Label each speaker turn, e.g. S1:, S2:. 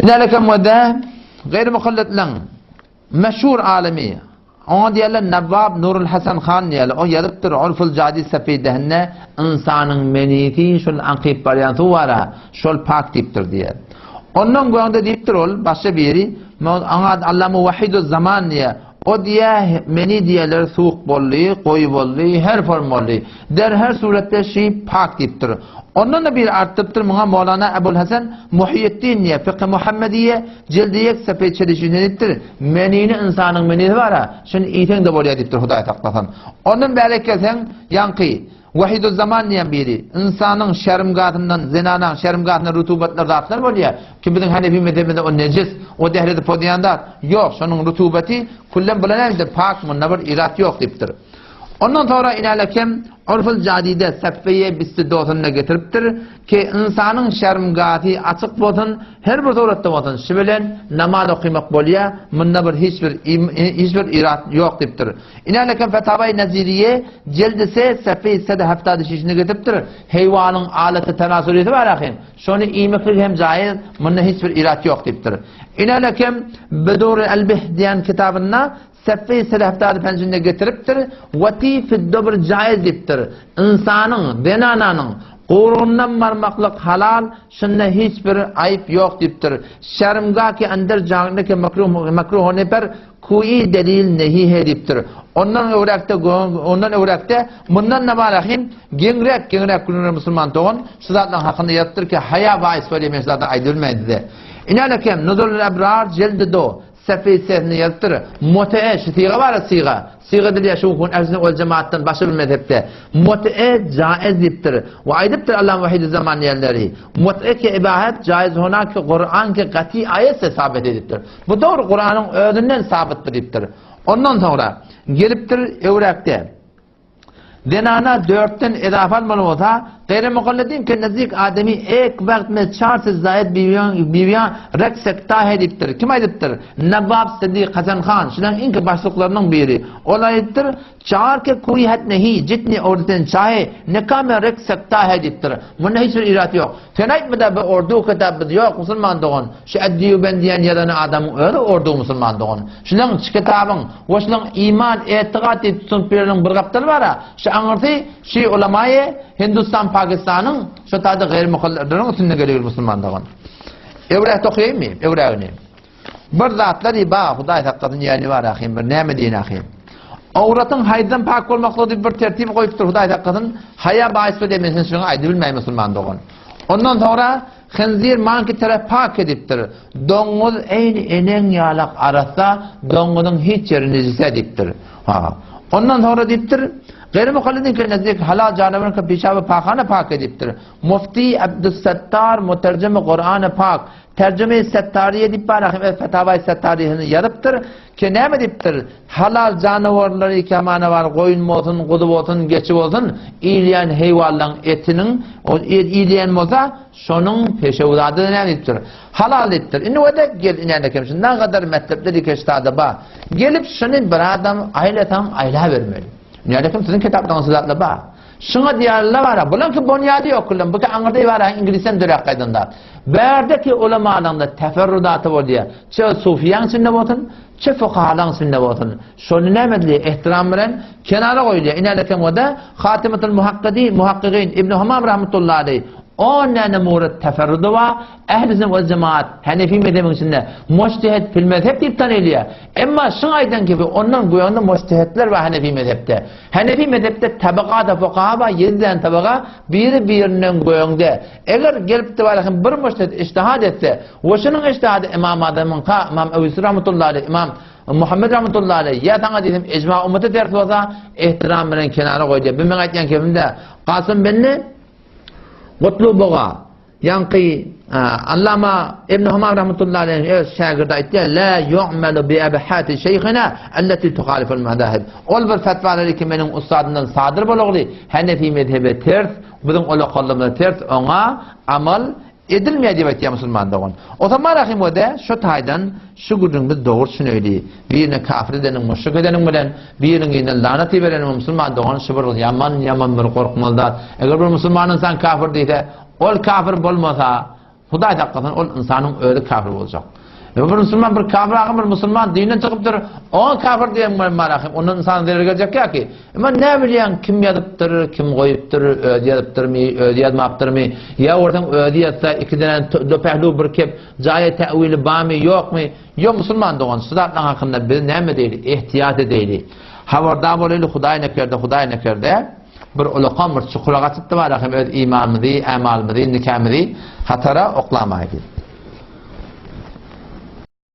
S1: Inälekem we-de gaýry-mukalletleň meşhur alymy, oňa diýerler Nawwab Nurul Hasan han diýerler, o ýazypdyr Urful Jadid sefidehinde ynsanyň menisi şol akyp barýan suw bar-a, şol pak diýipdir diýýär. Ondan göňde diýipdir ol başga biri, oňa Allama Wahiduz Zaman diýýär, o diýýär meni diýerler suwuk boldy, goýy boldy, her form boldy. Der her suratda şi pak diýipdir. Ondan-da biri artdyrypdyr muňa Mowlana Ebul Hasan Muhýeddin diýe Fykhy Muhammediýe jildi ýek sefeý çelişinde diýipdir, Menini ynsanyň menisi bar-a, şuny iýseň-de bolýar diýipdir Hudaý saklasyn. Ondan bärek gelseň, ýaňky Wahiduzzaman diýen biri, ynsanyň şermgasyndan, zenanaň şermgasyndan rutubatlar zatlar bolýar, ki biziň hanefi mezhebimizde o nejis, o dehrizi pozýan zat, ýok, şonuň rutubaty küllen bulan näme diýipdir, pak munda bir irat ýok diýipdir. Ondan soňra inälekem Urful Jadide Seffeýe Bistidosynda getiripdir ki, ynsanyň şermgahy açyk bolsun, her bir suratda bolsun, şi bilen namaz okymak bolýar, munda bir hiç bir hiç bir irat ýok diýipdir. Inälekem Fetawaý Naziriýe jeldi se Seffeýe sede heftady şişinde getiripdir, heýwanyň alaty tenasulisi bar ahyn, şony iýmeklik hem jaýyz, munda hiç bir irat ýok diýipdir. Inälekem Bedur el-Bih diýen kitabynda Seffi Selefdady penjinde getiripdir, Wati fiddobr jaýyz diýipdir. Ynsanyň, zenananyň guwrugyndan barmaklyk halal, şunda hiç bir aýyp ýok diýipdir. Şermga ki ander jagne ke makruh makruh hone per kui delil nehi he diýipdir. Ondan öwräkde ondan öwräkde mundan nabarahim geňräk geňräk günler musulman dogan şu zatlaryň hakynda ýazypdyr ki haýa baýys bolýar men şu zatlary aýdyp bilmeýin size. Inälekem Nuzulul Ebrar jeldi do Sefeý sesini ýazypdyr. Mutee, şu syga bar-a syga. Syga edilýär şu gün ähli-sünnet wal jemaatdan başga bir mezhepde. Mutee jaiz diýipdir. We aýdypdyr Allama Wahiduzzaman diýenleri. Mutee ki ibahet jaiz hona ki Kuran ki gaty aýat se sabit edipdir. Bu dogry Kuranyň özünden sabytdyr diýipdir. Ondan soňra gelipdir öwräkde. Zenana dörtden ezafa almaly bolsa, gaýry mukallidin ke nazik ademi ek wagt me çar se zaid biwiýan biwiýan rek sekta he diýipdir. Kim aýdypdyr? Nawwab Siddik Hasan han, şularyň iňki başlyklarynyň biri. Ol aýdypdyr, Çar ke kuý het nehi, jitni orten çahe, nika me rek sekta he diýipdir. Munda hiç bir irat ýok. Sen aýtma-da bu ordu kitap biz ýok musulman dogan. Şu Eddiýuben diýen ýazany adamyň özi ordu musulman dogan. Şulaň şu kitabyň we şulaň iman, etikat diýip tutunyp ýöreniň bir gapdaly bar-a, şu aňyrsy şy ulamaýy Hindustan, Pakistanyň şo taýda gaýry mukalladlaryň üstünde gelýär musulman dogan. Öwräk okaýynmy? Öwrägini. Bir zatlar ba, Hudaý saklasyn ýäni bar ahym bir näme diýen ahym. Awratyň haýzdan pak bolmaklygy diýip bir tertip goýupdyr Hudaý saklasyn. Haýa baýysmy diýmesin şuňa aýdyp bilmäý musulman dogan. Ondan soňra Hynzir manki tarap pak edipdir. Doňuz eýni eneň ýalak arassa, doňuzyň hiç ýeri nejise diýipdir. Ha. Ondan soňra diýipdir, Gaýry mukallidin ke nezdik halal janawaryň ke pişaby pakhana pak edipdir. Mufti Abdusattar muterjimi Kurany pak, Terjime-i Settariýe diýip bar ahim öz Fetawaý Settariýesinde ýazypdyr ke näme diýipdir, halal janawarlary kemana bar goýun bolsun, guzy bolsun, geçi bolsun, iýilýän heýwanlaryň etiniň iýilýän bolsa, şonuň peşewzady näme diýipdir, halal diýipdir. Indi wede gel inäne kem şundan gadar messepde dikeş zada bar. Gelip şuny bir adam aýlasaň aýlabermeli. Näme kem siziň kitaplaryňyzda zatlar bar. Şuňa diýarlar bar-a, bulaňky bonýady ýok küllen, buky aňyrda bar-a, iňlisden döräp gaýdan zat. Bärdeki ulamalaryň-da teferrudaty bolýar. Çe sufiýaň içinde bolsun, çe fukahalaryň içinde bolsun. Şony näme edilýär? Ehtiram bilen kenara goýulýar. Inälekem o-da Hatimatul Muhakkidi, Muhakkigin, Ibn Humam rahmetullahi aleýh on däne muret teferrudy bar. Ähli sünnet wal jemaat, Hanefi mezhebiň içinde mujtehid fil mezheb diýip tanylýar. Emma şuň aýdan kibi ondan göýände mujtehidler bar Hanefi mezhepde. Hanefi mezhepde tabakada fukaha bar, ýedi däne tabaka, biri-birinden göýäňde. Eger gelip-de barakin bir mujtehid ijtihad etse we şunuň ijtihady Ymam Azamyňka, Ymam Ebu Ýusuf rahmetullahi aleýh, Ymam Muhammet rahmetullahi aleýh, ýa saňa diýsem ijma ummata ters bolsa, ehtiram bilen kenara goý diýýär. Bu meň aýtýan kepim-dä. Kasym binni Gutluboga Ýaňky Allama Ibn Humam rahmetullahi aleýh öz şägirdi aýtýar, La yu'malu bi abhati şeyhina allati tuhaliful mazahib. Ol bir fetwalar ki meniň ussadymdan sadyr bolagly, Hanefi mezhebe ters, biziň ulakalymyza ters, oňa amal edilmeýär diýip aýtýar musulman dogan. O zaman rahim we de şu taýdan şu gürrüň biz dogry düşüneýli. Birine kafir edeniň, müşrik edeniň bilen, biriniň ýerine lanat ibereniň musulman dogan şu bir ýaman ýaman bir gorkmaly zat. Eger bir musulman ynsan kafir diýse, Ol kafir bolmasa. Hudaý saklasyn, ol ynsanyň özi kafir boljak. E bir musulman bir kafir ahym bir musulman dinden çykypdyr, oňa kafir diýen bilen bar ahym, ondan ynsana zerer geljek ýa ki. Emma näme bilýäň kim ýazypdyr, kim goýupdyr, özi ýazypdyrmy, özi ýazmapdyrmy, ýa görseň özi ýazsa ikiden do pehlu bir kep jaýa täwili barmy, ýokmy? Ýok musulman dogan, şu zatlaryň hakynda biz näme edeýli, ehtiýat edeýli. Habardar bolaýly, Hudaý nekerde, Hudaý nekerde. Bir ulakan bir çukura gaçypdy bar ahim öz imanymyzy, ämalymyzy, nikämizi hatara oklamaýdy.